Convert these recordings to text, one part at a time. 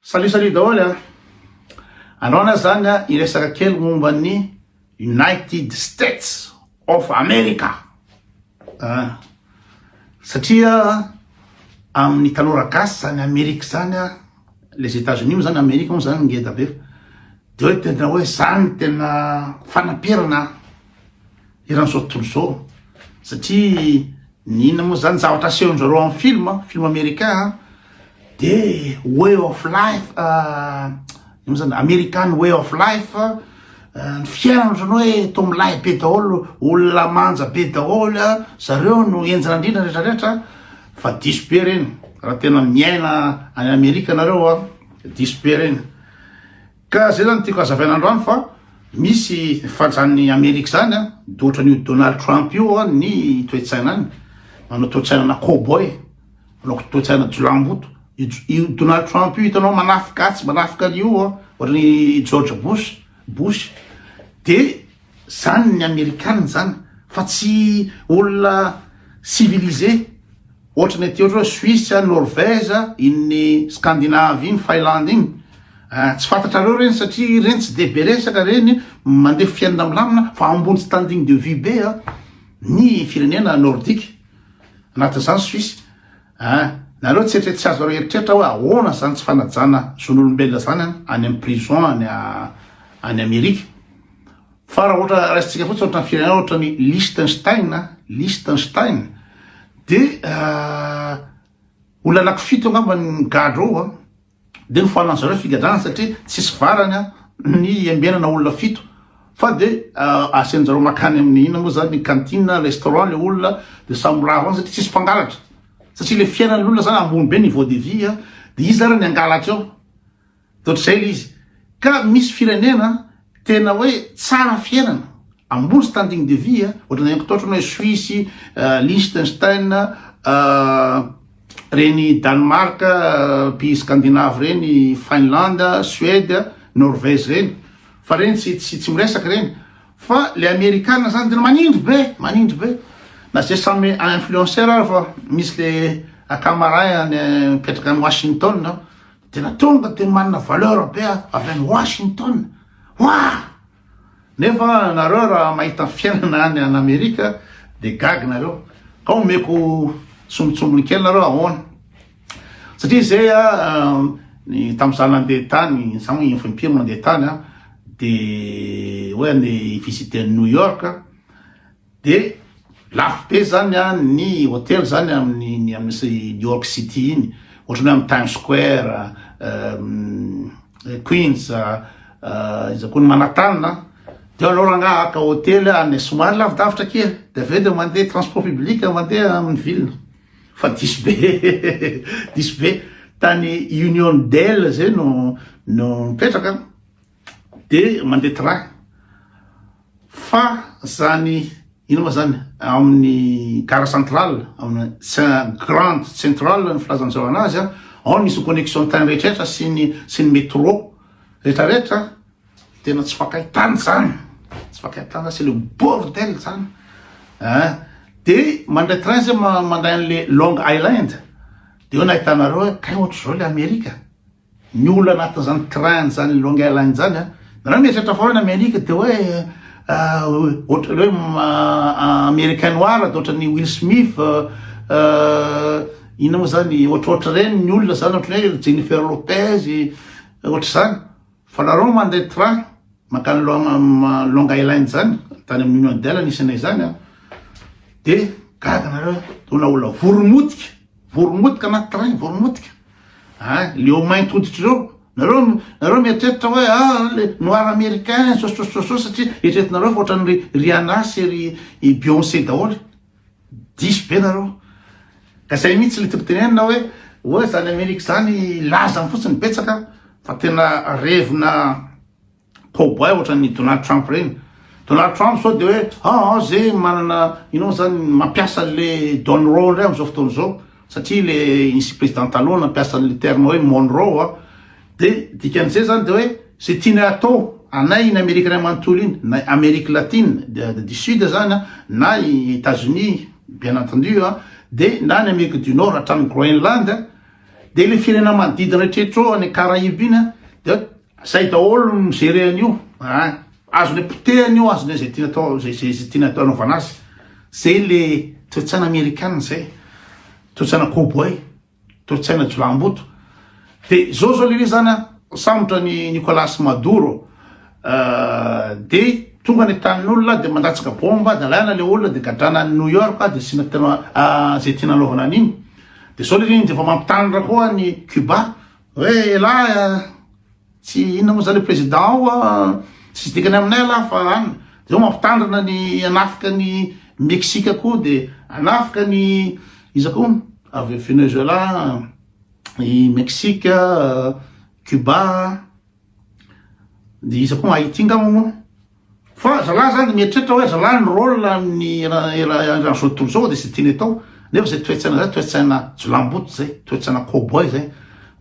Salut salut daholo a! Androany aho zany a hiresaka kely momba ny United States of America a! Satria amin'ny tanora gasy zany Amerika zany a, les Etats Unis moa zany Amerika moa zany ngeda be de hoe tena hoe zany tena fanaperana eran'izao tontolo izao satria ny inona moa zany zavatra asehon-jareo amin'ny film, film américain de way of life ino moa zany American way of life ny fiainana ohatrany hoe toa milay be daholo, olona manja be daholo zareo no henjana indrindra rehetra rehetra fa diso be reny raha tena miaina any Amerika nareo a diso be reny. Ka zay zany tiako hazavaina androany fa misy fa zany Amerika zany a de ohatran'io Donald Trump io a ny toe-tsaina any, manao toe-tsaina ana cowboy, manao toe-tsaina jiolahimboto, io Donald Trump io hitanao manafika atsy manafika ary io a ohatran'i George Bush Bush de zany ny amerikana zany fa tsy olona civilisé Ohatra ny aty ohatra hoe Suisse, Norvège, iny Scandinave iny, Finlande iny. Ah, tsy fantatrareo ireny satria ireny tsy dia be resaka ireny, mandeha fiainana milamina fa ambony standing de vie be ah, ny firenena nordique. Anatin'izany Suisse. Ah, nareo tsy eritreretra tsy azonareo eritreritra hoe ahoana izany tsy fanajana zon'olombelona izany any amin'ny prison any any Amerika. Fa raha ohatra raisintsika fotsiny ohatra ny firenena ohatra ny Liechtenstein, Liechtenstein, dia olona anaky fito angamba ny migadra ao an, dia nofoanan'ny zareo figadrana satria tsisy varany an ny hiambenana olona fito fa dia asain-dry zareo makany amin'ny inona moa zany cantine, restaurant le olona dia samy mirava any satria tsisy mpangalatra satria le fiainan'ny olona zany ambony be niveau de vie an, dia iza ary ny hangalatra eo? De ohatr'izay le izy. Ka misy firenena tena hoe tsara fiainana, ambony standing de vie, ohatran'ny henoko tao ohatrany hoe Suisse, Liechtenstein, reny Danemark, pays scandinave reny, Finlande, Suède, Norvège reny. Fa reny tsy tsy tsy miresaka reny. Fa le amerikana zany tena manindry be, manindry be. Na zay samy influenceur ary fa misy le akamaray any mipetraka any Washington, Tena tonga de manana valeur be avy any Washington. Wah! Nefa nareo raha mahita fiainana any an Amerika de gaga nareo. Ka omeko sombintsombiny kely nareo ahoana. Satria zay a ny tamin'izaho nandeha tany, za moa efa impiry mandeha tany a, de hoe andeha hi-visiter an'i New York. De lafo be zany an ny hotel zany amin'ny amin'ny New York City iny, ohatran'ny hoe amin'ny Times Square, Queens, iza koa ny Manhattan, de aleo rangaha haka hotel any somary lavidavitra kely, de avy eo de mandeha transport public mandeha amin'ny ville, fa diso be diso be, tany Uniondale zay no no nipetraka de mandeha train. Fa zany ino ma zany ao amin'ny gare centrale amin'ny grand central ny filazan'izao anazy a, ao no misy connexion train rehetrarehetra sy ny sy ny métro rehetrarehetra, tena tsy fankahitana zany, tsy fankahitana c'est le bordel zany ein, de mandray train zay mandray an'le Long Island de eo no ahitanareo hoe kay ohatr'izao le Amerika. Ny olona anatin'izany train zany Long Island zany a, nareo mieritreritra fa hoe any Amerika de hoe ohatra hoe Americain noir de ohatran'ny Will Smith, inona moa zany ohatrohatra reny ny olona zany ohatran'ny hoe Jennifer Lopez, ohatr'izany, fa nareo mandeha train mankany Long Island zany, tany amin'ny Union Dale nisy anay zany a, de gaga nareo, olona olona voromotika, voromotika anaty train, voromotika. Ah, leo mainty hoditra ireo. Nareo, nareo mieritreritra hoe ah, le noir américain, so so so so satria eritreretinareo fa ohatran'ny ry Rihanna sy ry i Beyoncé daholo. Diso be nareo. Ka zay mihitsy le tiako tenenina hoe hoe zany Amerika zany lazany fotsiny betsaka fa tena revina Cowboy ohatran'ny Donald Trump ireny. Donald Trump zao de hoe ah, ah ze manana ino moa zany mampiasa an'le Donroe indray amin'izao fotoana izao satria le nisy président taloha nampiasa an'le terme hoe Monroe a. De dikan'izay zany de hoe ze tiany atao anay iny Amerika iray manontolo iny na Amerique latine du sud zany a na i Etats-Unis bien entendu a de na ny Amerique du Nord hatramin'ny Groenland. De le firenena manodidina rehetrarehetra eo any Caraïbes iny a, de zay daholo no mi-gérer an'io a, azony potehana io, azony zay tiana atao, zay zay tiana atao anaovana azy. Zay le toe-tsaina amerikana zay, toe-tsaina cowboy. Toe-tsaina jiolahimboto. De zao zao lehilahy zany an, sambotra ny Nicolas Maduro, de tonga any an-tanin'olona de mandatsaka bomba de alaina le olona de gadrana any New York de asiana tena zay tiana anaovana an'iny. De zao lehilahy de efa mampitandrina koa ny Cuba hoe elah tsy inona moa zany le président ao a, tsisy dikany aminay elah fa any. De zao mampitandrina ny hanafika ny Mexique koa de hanafika ny iza koa avy Venezuela, i Mexique, Cuba, de iza koa Haïti ngamba moa. Fa zalahy zany mieritreritra hoe zalahy ny rôle amin'ny eran'izao tontolo izao de zay tiany atao, nefa zay toe-tsaina zay toe-tsaina jiolahimboto zay, toe-tsaina cowboy zay,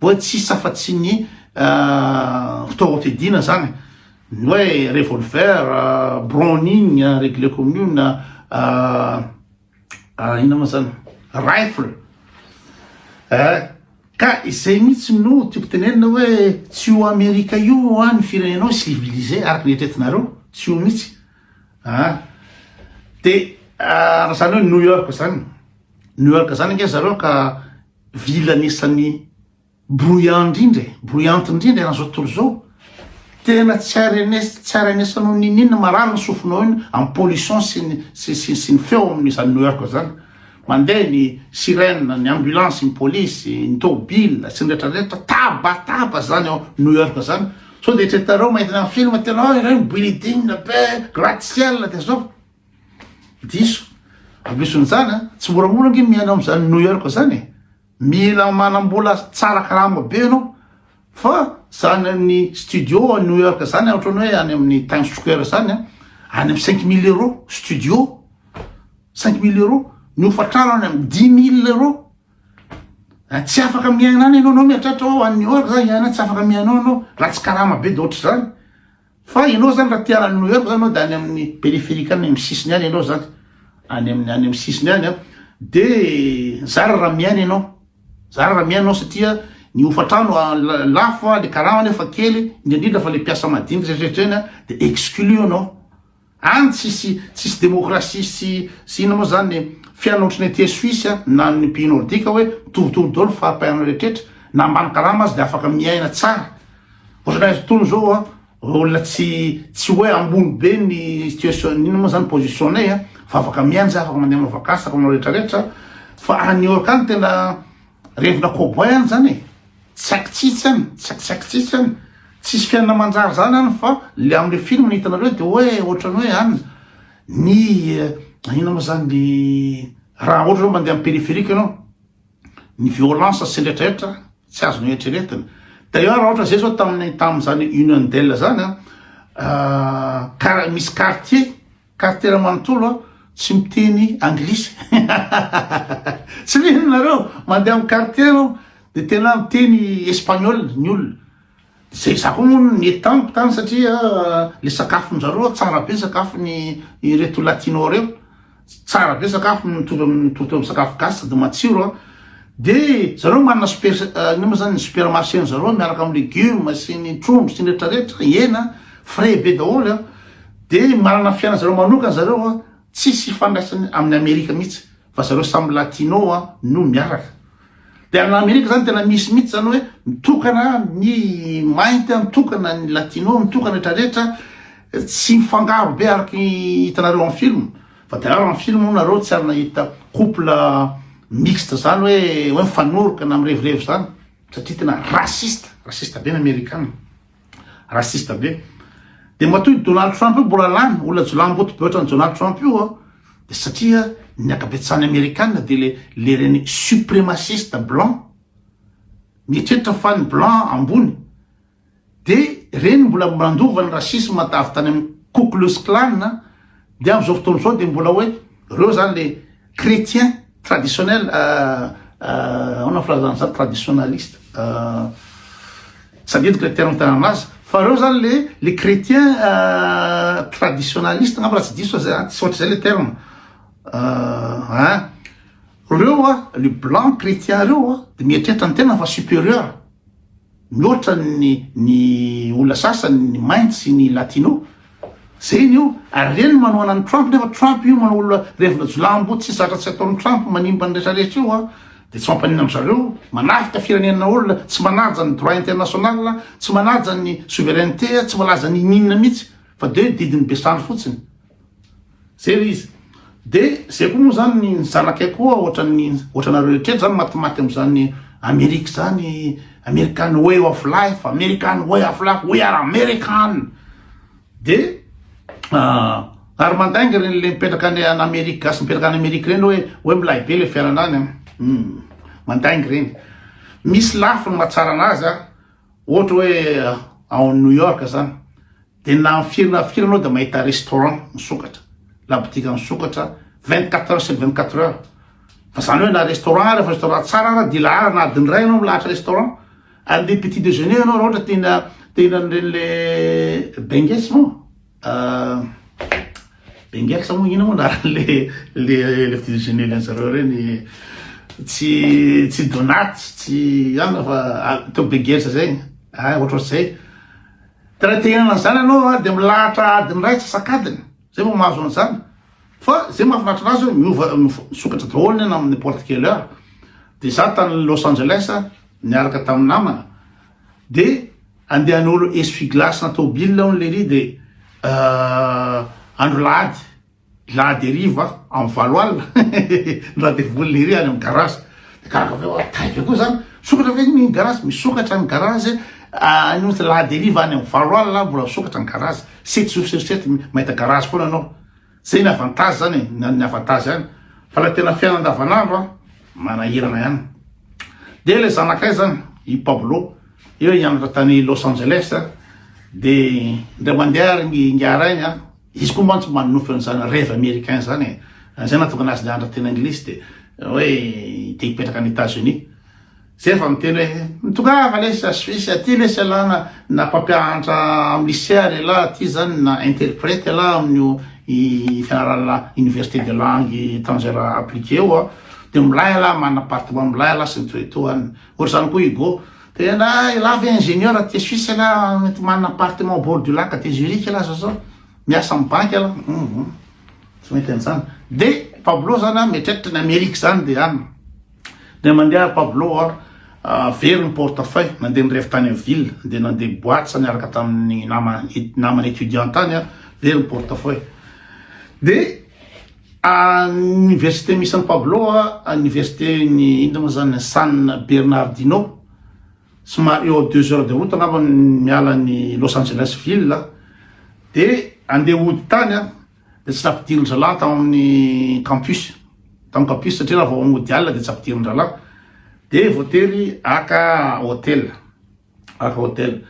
hoe tsisy afa-tsy ny fitaovam-piadiana zany, ny hoe revolver, browning, regle commune, inona moa zany, rifle, eh, ka izay mihitsy no tiako tenenina hoe tsy io Amerika io hoa ny firenenao civilisé araka ny eritreretinareo, tsy io mihitsy ah, de raha zany hoe New York zany, New York zany ange zareo ka ville anisan'ny Bruyant indrindra e, bruyante indrindra eran'izao tontolo izao. Tena tsy arenes tsy arenesanao n'inon'inona, marary ny sofinao iny amin'ny pollution sy ny sy sy sy ny feo amin'izany New York izany. Mandeha ny sirène, ny ambulance, ny polisy, ny tôbila sy ny rehetra rehetra, tabataba zany ao New York zany. Sao dia eritreretinareo mahita ny amin'ny film tena hoe ireny building be, gratte ciel dia zao. Diso. Ambison'izany an, tsy moramora ange ny miaina ao amin'izany New York zany e. Mila manambola tsara karama be ianao fa zany amin'ny studio any New York zany ohatrany hoe any amin'ny Times Square zany an, any amin'ny 5000 euros studio, 5000 euros, ny hofantrano any amin'ny 10000 euros, tsy afaka miaina any ianao, anao mieritreritra hoe any New York zany hiaina any, tsy afaka miaina ao ianao raha tsy karama be de ohatr'izany. Fa ianao zany raha te hiala any New York zany ianao de any amin'ny périphérique any amin'ny sisiny any ianao zany, any amin'ny any amin'ny sisiny any an, de zara raha miaina ianao, zara raha miaina ianao satria ny hofantrano lafo an, le karama nefa kely, indrindrindra fa le mpiasa madinika rehetra rehetra eny an, de exclu ianao. Any tsisy tsisy démocratie sy sy inona moa zany fiainana ohatry ny aty Suisse na ny pays nordique hoe mitovitovy daholo ny fari-pahainana rehetra na ambany karama aza de afaka miaina tsara. Ohatry ny aiza tony zao a olona tsy tsy hoe ambony be ny situation inona moa zany position nay a fa afaka miaina zay afaka mandeha manao vakansy afaka manao rehetra rehetra fa any New York any tena revina cowboy any zany e. Tsy haiko tsitsy any, tsy haiko tsy haiko tsitsy any. Tsisy fiainana manjary zany any fa le amle film ny hitanareo de hoe ohatrany hoe any ny inona moa zany ny raha ohatra zao mandeha am périphérique ianao ny violence sy ny retraretra tsy azonao eritreretina. D'ailleurs raha ohatra zay zao tamin'ny tamin'izany Uniondale zany an, kara misy quartier Quartier manontolo a tsy miteny anglisy tsy mino nareo mandeha am quartier anao de tena miteny espagnol ny olona zay za koa moa nety tamiko tany satria le sakafonjareo tsara be sakafony ireto latino reo tsara be sakafony mitovy am mitovy am sakafo gasy sady matsiro a de zareo manana super ino moa zany supermarché zareo miaraka am legume sy ny trondro sy ny retraretra hena frais be daholo a De manana fiainana zareo manokana zareo a, tsisy ifandraisany amin'ny Amerika mihitsy fa zareo samy latino a no miaraka. De any Amerika zany tena misy mihitsy zany hoe mitokana ny mainty a, mitokana ny latino, mitokana rehetra rehetra, tsy mifangaro be araky ny hitanareo amin'ny film. Fa d'ailleurs amin'ny film moa nareo tsy ary nahita couple mixte zany hoe hoe mifanoroka na mirevirevy zany satria tena raciste, raciste be ny amerikana. Raciste be. De matoa io Donald Trump io mbola lany, olona jiolahimboto be ohatran'i Donald Trump io an, de satria ny ankabetsahan'ny amerikana de le le reny supremaciste blanc, mieritreritra fa ny blanc ambony, de reny mbola mandova ny racisme avy tany amin'ny Ku Klux Klan, de am'zao fotoana zao de mbola hoe reo zany le chrétien traditionnel ahoana filazana an'izany traditionnaliste tsy adidiko le terme tena anazy fa reo zany le le chrétien traditionnaliste angamba raha tsy diso zay tsy ohatr'izay le terme hein. Reo a, le blanc chrétien reo a, de mieritreritra ny tenany fa supérieur mihoatra ny ny olona sasany, ny mainty sy ny latino. Zay ny io, ary reny manohana an'i Trump nefa Trump io manao olona revina jiolahimboto tsisy zatra tsy ataon'i Trump manimba ny retraretra io a, de tsy mampaninona amin-dry zareo, manafika firenena olona, tsy manaja ny droit international, tsy manaja ny souveraineté, tsy malaza ninoninona mihitsy fa de didin'ny be sandry fotsiny. Zay le izy. De zay koa moa zany ny zanakay koa ohatran'ny ohatranareo rehetra zany matimaty am'zany Amerika zany, American way of life, American way of life, we are American. De ary mandainga reny le mipetraka any an Amerika, gasy mipetraka any Amerika reny hoe hoe milay be le fiainana any an. Mandainga reny. Misy lafiny mahatsara anazy an, ohatra hoe ao New York zany. De na firy na firy anao de mahita restaurant misokatra, labotika misokatra 24 heures sur 24 heures. Fa zany hoe na restaurant ary, fa restaurant tsara ary de laharana adiny iray anao milahatra restaurant. Ary le petit déjeuner anao raha ohatra tena tena an'ireny le bengues moa, bengues moa ina moa anaran'le le le petit déjeuner le an'zareo reny, tsy tsy donat tsy ana fa atao bengues zay, ah ohatrohatr'izay. Ka raha te hihinana an'izany ianao a, dia milahatra adiny iray antsasak'adiny, zay vao mahazo an'izany. Fa zay mahafinaritra anazy hoe miova, misokatra daholo ny amin'ny n'importe quelle heure. Dia za tany Los Angeles niaraka tamin'ny namana, dia andeha hanolo essuie glace na tôbila hono lery dia andro lahady. Lahady hariva amin'ny valo alina ny rendez-vous lery any amin'ny garage. De gaga avy eo aho, tay be koa zany, misokatra ve ny garage? Misokatra ny garage, any ohatry lahady hariva any amin'ny valo alina mbola misokatra ny garage, sept jours sur sept mahita garage foana anao. Zay ny avantage zany e, ny avantage ihany. Fa la tena fiainana andavanandro an, manahirana ihany. De le zanakay zany, i Pablo, io nianatra tany Los Angeles, de indray mandeha ary ny ingahy rainy an, Izy koa mantsy manonofy an'izany rêve américain zany e. Zay nahatonga anazy nianatra teny anglisy de hoe te hipetraka any Etats Unis. Zay efa miteny hoe mitongava lesy a Suisse aty lesy ialahy na na mpampianatra amin'ny lycée ary ialahy aty zany na interprète ialahy amin'io fianarana université de langue étrangère appliquée io a. De milay ialahy manana appartement milay ialahy sy ny toy toa any. Ohatr'izany koa Hugo. Tena elah ve ingénieur aty Suisse elah mety manana appartement au bord du lac aty Zurich elah zao zao miasa am banky elah hum tsy mety an'izany de Pablo zany a mieritreritra ny Amerique zany de any de mandeha Pablo a very ny portefeuille nandeha nirevy tany am ville de nandeha boîte niaraka tamin'ny nama namana étudiant tany a very ny portefeuille de Université misy an'i Pablo a, université ny inona moa zany San Bernardino, somary eo deux heures de route angamba miala ny Los Angeles ville, de andeha hody tany a, de tsy nampidirin-drahalahy tao amin'ny campus, tamin'ny campus satria raha vao mody alina de tsy ampidirin-drahalahy, de voatery haka hotel. Aka hotel.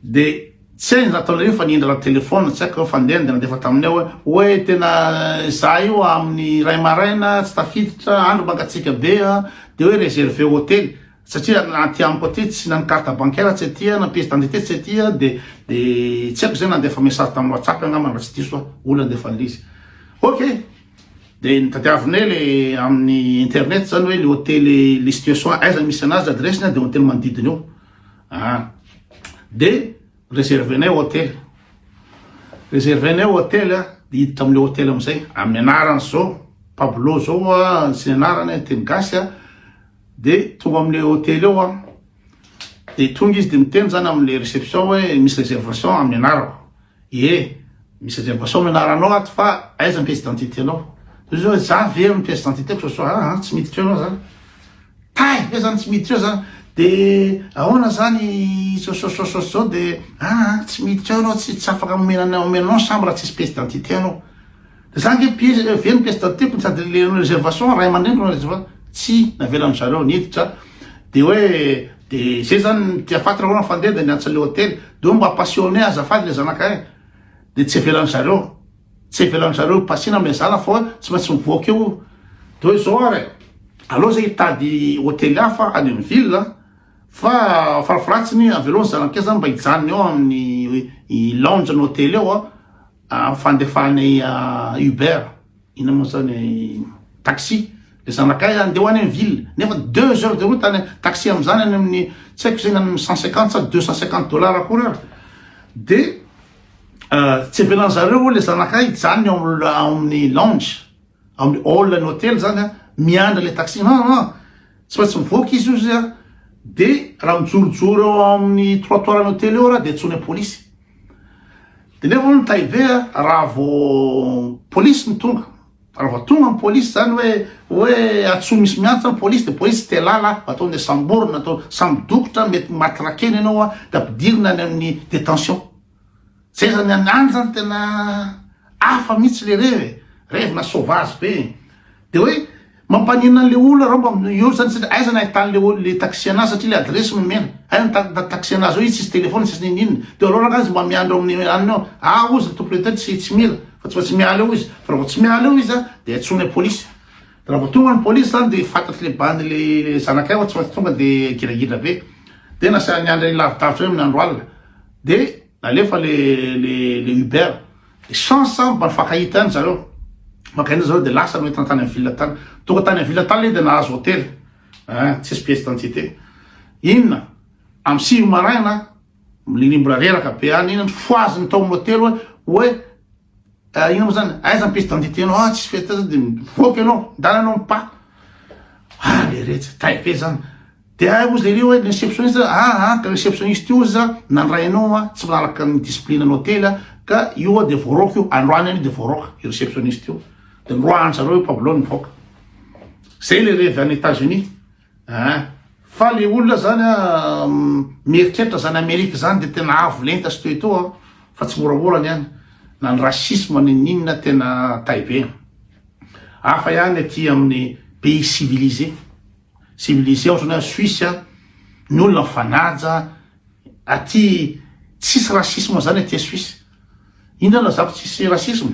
De tsy hay ny nataonareo fa nihindrana telephone tsy haiko fa ndeha de nandefa taminay hoe hoe tena za io amin'ny iray maraina tsy tafiditra andro mangatsiaka be a de hoe reserver hotel satria aty amiko aty tsy na ny carte bancaire tsy aty na pièce d'identité tsy aty de de tsy haiko zay nandefa message tamin'ny whatsapp angamba raha tsy diso aho olona nandefa an'ilay izy ok de nitadiavinay le amin'ny internet zany hoe le hotely le situation aiza misy anazy adresse-ny de hotely manodidina eo ah de reservenay hotely reservenay hotely a de hiditra am'le hotely am'izay amin'ny anarany zao Pablo zao a sy ny anarany teny gasy a de tonga am'le hotely eo a de tonga izy de miteny zany am'le réception hoe misy réservation amin'ny anarako. Ie, misy réservation amin'ny anaranao ato fa aiza ny pièce d'identité anao? Toy izao hoe za very ny pièce d'identité ko sao ah tsy miditra eo anao zany. Tay ve zany tsy miditra eo zany. De ahoana zany sao sao sao sao zao de ah tsy miditra eo anao tsy tsy afaka omena omena anao chambre raha tsisy pièce d'identité anao. De za nge pièce very ny pièce d'identité ko sady le réservation ray aman-dreniko no réservation tsy navelan-dry zareo niditra. De hoe de zay zany tia faty raha hono fandeha de niantso le hotely de hoe mba passionné azafady le zanakay de tsy avelan zareo tsy avelan zareo pasina amle zala fa hoe tsy maintsy mivoaka eo de hoe zao ary aleo zay hitady hotely hafa any amin'ny ville fa farafaratsiny avelao ny zanakay zany mba hijanona eo amin'ny lounge ny hotely eo a fandefany Uber Inona moa zany taxi? Le zanakay andeha ho any amin'ny ville nefa deux heures de route any taxi amin'izany any amin'ny tsy haiko zegny any amin'ny 150 sa 250 dollars akory ary de tsy avelan'zareo le zanakay hijanona eo amin'ny ao amin'ny lounge ao amin'ny hall ny hôtel zany a miandry le taxi. Non, non, tsy maintsy mivoaka izy ozy a. De raha mijorojoro eo amin'ny trottoir ny hôtel eo raha de antsoina polisy. De nefa ny taibe a, raha vao polisy ny tonga, raha vao tonga ny polisy zany hoe atso misy miantso zany polisy, de polisy te lala atao de samborina, atao sambodokotra, mety maty rakena ianao a, de ampidirina any amin'ny détention. Zay zany any any zany tena hafa mihitsy le revy e, revy-na sauvage be. De hoe mampaninona an'le olona raha mba eo zany satria aiza no ahitan'le olo le taxi anazy satria le adresy nomena, aiza no ta- taxi anazy eo izy tsisy téléphone, tsisy n'inon'inona, de aleo rangahy izy mba miandry eo amin'ny anona eo. Ah ozy le tompon'ny hôtel tsy mila fa tsy maintsy miala eo izy, fa raha vao tsy miala eo izy a de antsoina polisy. De raha vao tonga ny polisy zany de fantatry le bandy le zanakay fa tsy maintsy tonga de giragidra be, de nasainy niandry lavidavitra eo amin'ny andro alina. De nalefa le Uber, de chance mba nifankahita ihany zareo, nifankahita zareo de lasa noentina tany amin'ny ville tany, tonga tany amin'ny ville tany le de nahazo hôtely ein, tsisy pièce d'identité inona. Amin'ny 9 maraina le mbola reraka be any iny, fohaziny tao amin'ny hôtely hoe inona moa zany, aiza ny pièce d'identité anao? Ah, tsisy pièce d'identité. De mivoaka ianao, ndana anao mipa ah le retsy tay be zany. De ay ozy le ry hoe réceptionniste, ah ah ka réceptionniste io ozy nandray anao a tsy manaraka ny discipline ny hôtely a, ka io a de voaroaka io androany io, de voaroaka io réceptionniste io, de noroahany zareo io. Pablo nivoaka zay le revy any États-Unis ein. Fa le olona zany a mieritreritra zany Amérique zany de tena avo lenta sy toetoa a, fa tsy moramora ny any, na ny racisme nininona tena tay be. Hafa ihany aty amin'ny pays civilisé, civilisé ohatrany hoe Suisse a, ny olona mifanaja aty, tsisy racisme zany aty Suisse. Inona lazako tsisy racisme?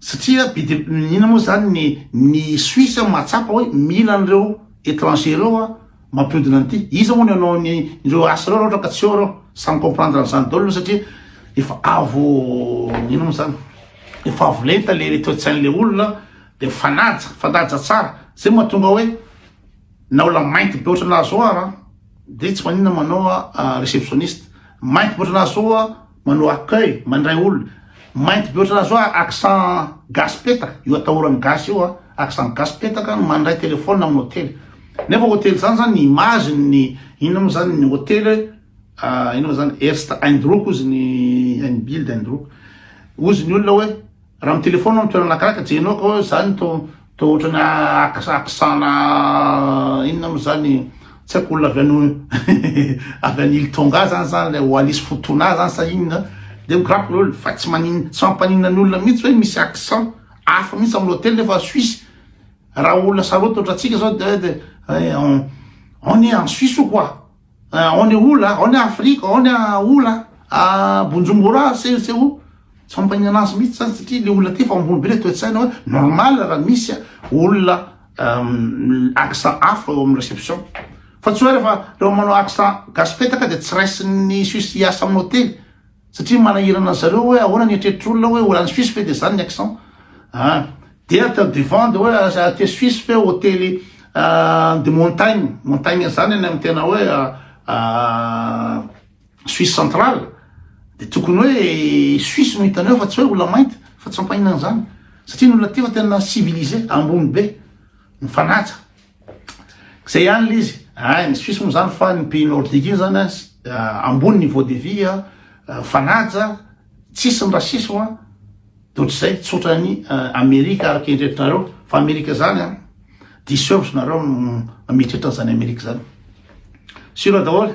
Satria be de inona moa zany ny Suisse mahatsapa hoe mila an'ireo étranger reo a mampiodina an'ity. Iza moa ny anao ny ireo asa reo raha ohatra ka tsy eo reo? Samy comprendre an'izany daholo aloha satria efa avo inona moa zany, efa avo lenta le toe-tsain'le olona, de mifanaja, mifanaja tsara. Zay mahatonga hoe na olona mainty be ohatranà zao ara de tsy maninona manao réceptionniste, mainty be ohatranà zao a manao accueil, mandray olona, mainty be ohatranà zao a accent gasy petaka io, atahoran'ny gasy io a accent gasy petaka no mandray téléphone amin'ny hôtely. Nefa hôtely zany zany ny image ny inona moa zany ny hôtely, inona moa zany, Erste Eindruck ozy ny ein Bild Eindruck ozy ny olona hoe raha mitelefona amin'ny toerana anankiray ka jerenao ka hoe zany to ohatrany accent-na inona moa zany, tsy haiko, olona avy any île Tonga zany le Wallis Futuna zany sa inona, de mikirapy le olona fa tsy maninona, tsy mampaninona ny olona mihitsy hoe misy accent hafa mihitsy amin'ny hôtely. Nefa Suisse raha olona sarotiny ohatra antsika zao de on est en Suisse ou quoi? On est où là? On est Afrique, on est où là? À Bujumbura, c'est où? Tsy mampaninona anazy mihitsy zany satria le olona ty fa ambony be le toe-tsaina hoe normal raha misy olona accent hafa eo amin'ny réception, fa tsy hoe rehefa manao accent gasy petaka de tsy raisin'ny Suisse hiasa amin'ny hôtely satria manahirana zareo hoe ahoana ny eritreritr'olona hoe olona any Suisse fe de zany ny accent ah. De atao devant de hoe aty Suisse fe hôtely de montagne, montagne zany any amin'ny tena hoe Suisse centrale, de tokony hoe Suisse no hitanao fa tsy hoe olona mainty, fa tsy mampaninona an'izany satria ny olona ty fa tena civilisé ambony be, mifanaja zay ihany le izy. Ay ny Suisse moa zany fa ny pays nordique iny zany a ambony niveau de vie a, mifanaja, tsisy ny racisme a, de ohatr'izay. Tsotra ny Amerika araka eritreretinareo fa Amerika zany a diso hevitra nareo mieritreritra an'izany Amerika zany sura daholo.